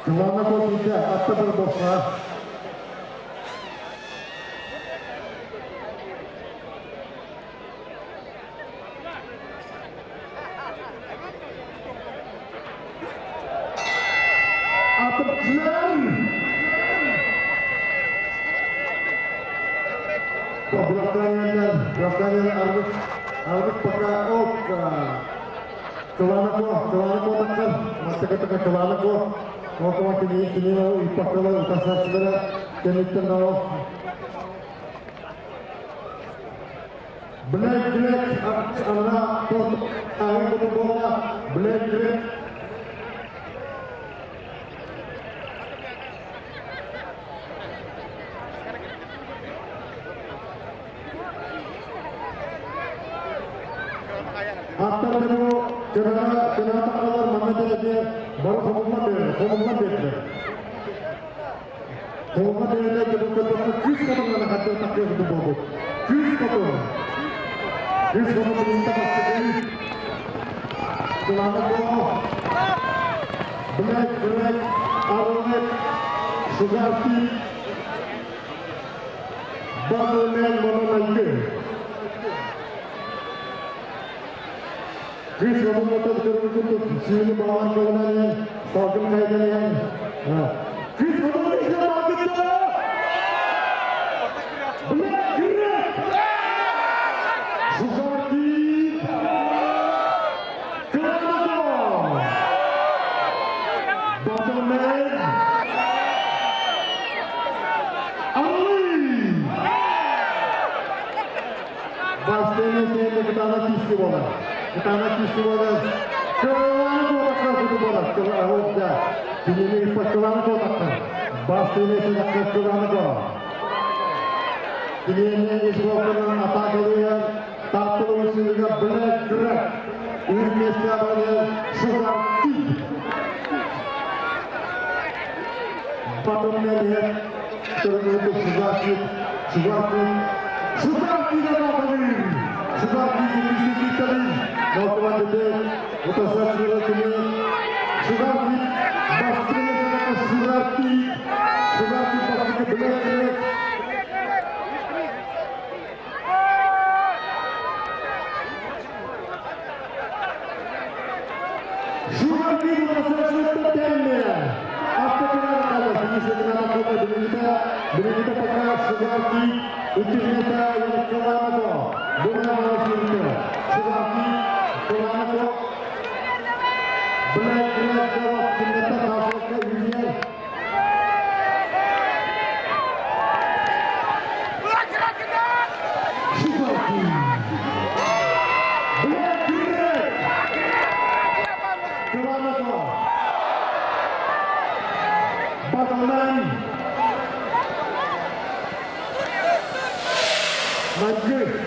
Кылаана куотуйда, атта бір босха. Атыпчылар! Братания Аргыс, Аргыс пока от Кылаана Кылаана Куотаккар, Маттакатака Кылаана Куо, Отома кини кини ыппаккала утасааччылара кэнниттэн Black Black ана торт буола Black Black Аттарыгы кынара кынаатакалар манна дэлэде бары хомулла берер, хомулла бердилер. Хомулла берерде кебек көтөккө күз хотуннана хаттыр таккы болбут. Күз хотун. Күз хотун билинте бастыгы. Кыланы бо. Black Black Arronet Sugar Tea Баҕынан мананайгы. Кыыс хомуннатан көрбүт сүүнү баҕар кылынан салгын хайдан иһэн кыыс хомунна истэ баҕгытта Блэк Жугарти Кыламако Батылмен Бастыны кытаана киси болар. Кытаана киси болар. Кылааны куотакка куту болар. Кылааны Кинини иппат кылааны куотакка. Бастыны садакка кылааны куотак. Кинини исболканан атакалыян таптылы усилыга Black Grek. Үз месте абаны Шугар Тип. Потом Баталан Майгы.